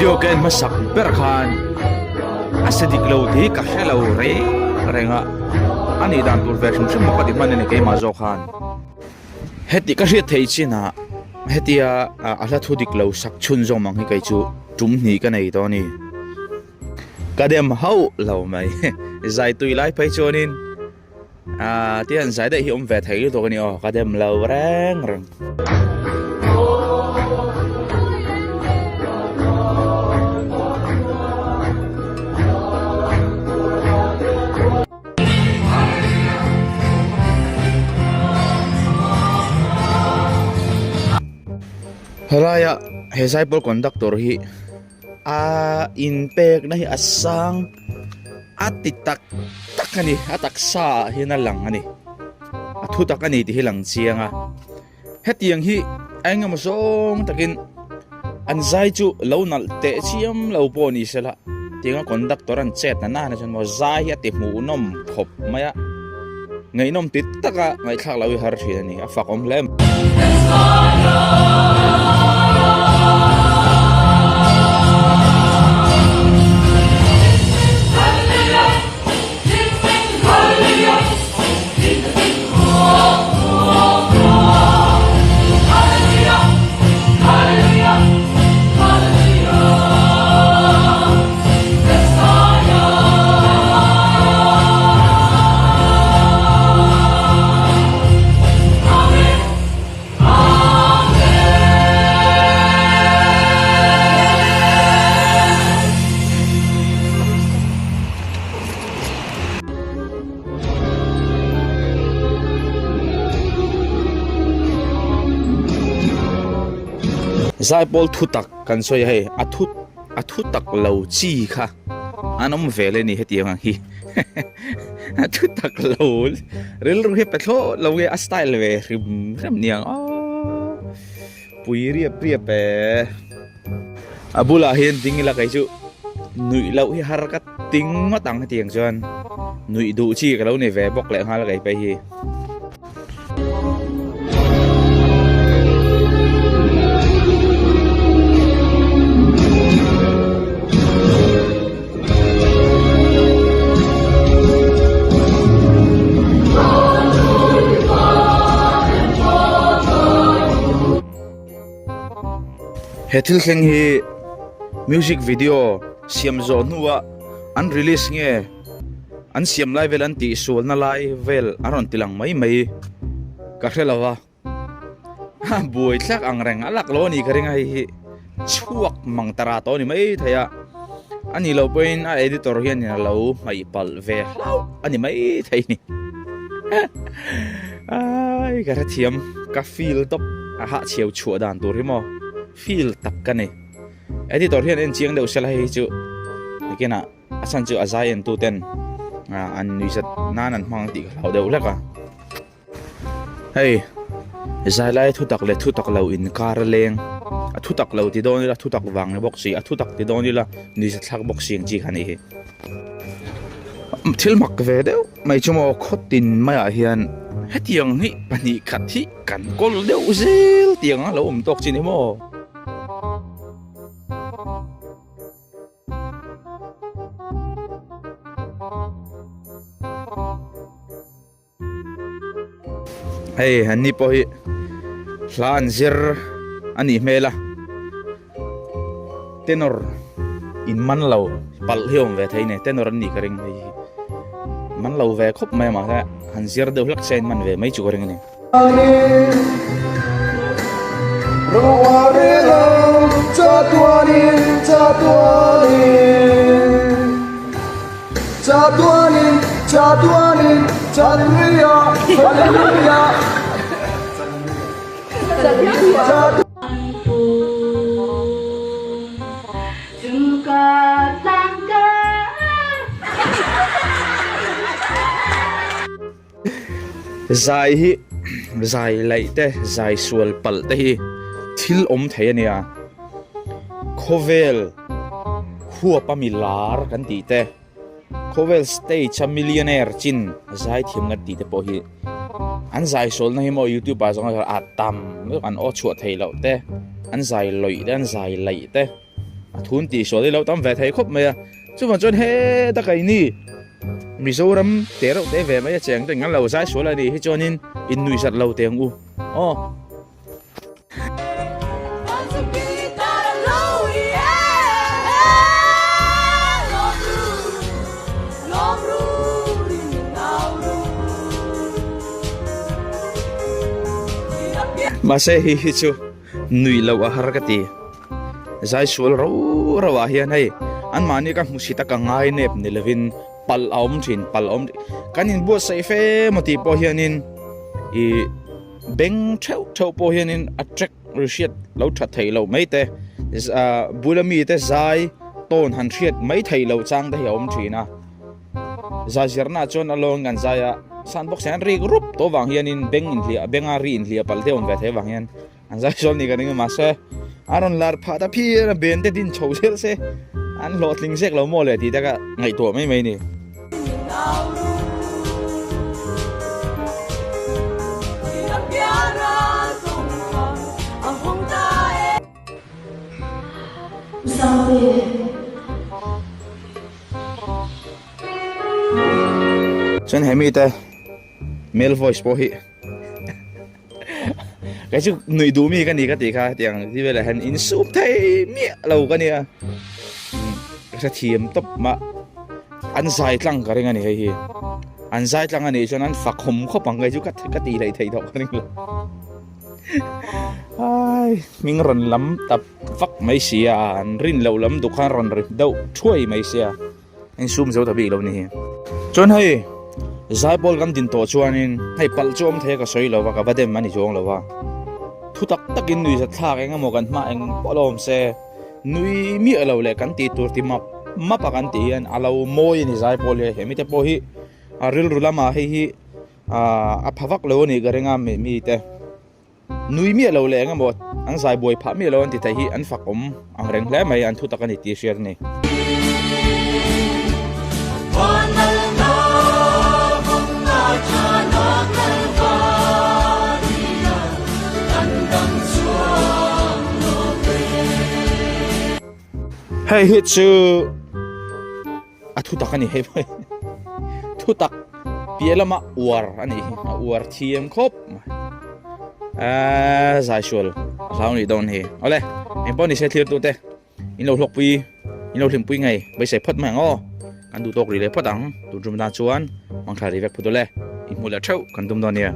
Video ka en hmasak ber khan a sa dik lo tih hi ka hre lo reng reng a, a nih dan tur ve hrim hrim maw ka ti hman a ni keimah zawk khan. Heti ka hriat theih chinah hetia a hla thu dik lo sak chhunzawm ang hi kei chu tum hnih ka nei tawh a ni. Ka dem hauh lo mai zai tui lai phei chuanin Aaa ti han zai daih hi awm ve thei lutuk a ni aw ka dem lo reng reng. Helaia he zaipawl conductor hi a inpekna hi a sang a ti tak tak a ni a taksa ah hian a lang a ni a thu tak a ni tih hi lang chiang a hetiang hi a engemaw zawng takin an zai chu lo nalh teh chiam lo pawh ni sela tianga conductor an chet na nana chuan maw zai hi a ti hmuhnawm khawp mai a ngaihnawm ti taka ngaihthlak lo hi har thin a ni a fak awm hle. Zaipawl thutak kan sawi a hei a thu a thu tak lo chi kha an awm ve le ni hetiang ang hi a thu tak lo rilru hi pe thlawt lo nge a style ve hrim hrim niang aw pui riap riap e a bulah hian ding ila kei chu nuih loh hi har ka ting ngawt ang hetiang chuan nuih duh chi ka lo ni ve bawk leh nghal kei phei hi. He thil thleng hi music video siam zawh hnua an release nge an siam lai vel an tih sualna lai vel an rawn ti lang mai mai ka hre lo va a buai thlak ang reng a lak lo a ni ka ring a hei hi chhuak mang tara tawh a ni mai thei a a nih loh pawhin a editor hianin a lo hmaih palh ve hlauh a ni mai thei a ni ai ka hrethiam ka feel tawp a hahchhiau chhuah dan tur hi maw feel tak ka ni editor hian en chiang deuh sela hei hi chu nikinah A chhan chu a zai en tu ten an nuihzat nan an hmang tih ka hlau deuh hlek a. Hei zai lai thu tak leh thu tak lo inkar a leng a thu tak lo ti dawn ila thu tak vang ni bawk si a thu tak ti dawn ila nuihzat thlak bawk si ang chi kha a nih hi. Thil mak ve deuh mai chu maw khaw tin maiah hian hetiang hi pahnih khat hi kan kawl deuh zel tiang a lo awm tawk chi ni maw. Hei an ni pawh hi hla an zir a nih hmel a tenor in man lo palh hi a awm ve thei a ni tenor an nih ka ring hei hi man lo ve khawp mai a mahse han zir deuh hlak se a in man ve mai chu ka ring a ni. Zai hi zai laih te zai sual palh te hi thil awm thei a nia khawvel huap a mi lar kan tih te khawvel stage a millionaire chin zai thiam kan tih te pawh hi an zai sualna hi maw youtube ah zawng a tam lutuk an aw chhuah theih loh te an zai lawih te an zai laih te. A thun tih sual hi lo tam ve thei khawp mai a. Chuvang chuan heta keini Mizoram te reuh te ve mai a cheng te an lo zai sual a nih hi chuanin innuihzat lo teh ang u aw. Mahse hei hi chu nuih loh a har ka ti. Zai sual rau rau ah hian hei anmahni ka hmu si tak a ngai nep ni lovin palh a awm thin palh a awm kan inbuatsaih fe maw tih pawh hianin ih beng theuh theuh pawh hianin a track ri hriat lo that theih loh mai te ah bula mite zai tawn han hriat mai theih loh chang te hi a awm thin a zai zirna ah chuan a lawng kan zai a san bawk se an rik rup tawh vang hianin beng inhliah benga ri inhliah palh te awm ve theih vang hian An zai sawn ni ka ring a mahse a rawn lar phah ta phian a ben te din chho zel se an hlawhtling zek lo maw le tih te ka ngaihtuah mai mai ni. Chuan he mite male voice pawh hi Kei chu nuih duh mi ka ni ka tih kha hetiang ti velah hian insum thei miah lo ka nia ka hre thiam tawp mah an zai tlang ka ring a ni hei hi an zai tlang a nih chuan an fak hawm khawp ang kei chu ka ka tih hleih theih tawh ka ring lo ai hming rawn lam tap vak mai sia an rin loh lam duh khan rawn ri deuh thuai mai sia. Insum zo ta bik lo ni hi. Chuan hei Zaipawl kan din tawh chuanin hei palh chu awm thei a ka sawi lo va, ka va dem a ni chuang lo va. Thu tak takin nui zat thlak eng emaw kan hma eng pawh lo awm se, nui miah lo leh kan tih tur ti map map a kan tih hian a lo mawi a ni Zaipawl hi. Hemi te pawh hi a rilru lamah hei hi a pha vak lo a nih ka ring a mite. Nui miah lo leh eng emaw an zai buai phah miah lo an ti thei hi an fak awm ang reng hle mai an thu tak a ni tih hriat a ni. Hei hi chu A thu tak a ni hei mai. Thu tak piah lama uar a nih hi. A uar thiam khawp mai. Aaa zai sual a hlau nih dawn hi. Awle, eng pawh ni se thlir tute. In lo hlawkpui, in lo hlimpui ngei beisei phawt mai ang aw. Kan duh tawk rih leh phawt ang. Tun tum tan chuan mangtha rih vek phawt awle. Inhmuh leh theuh kan tum dawn nia.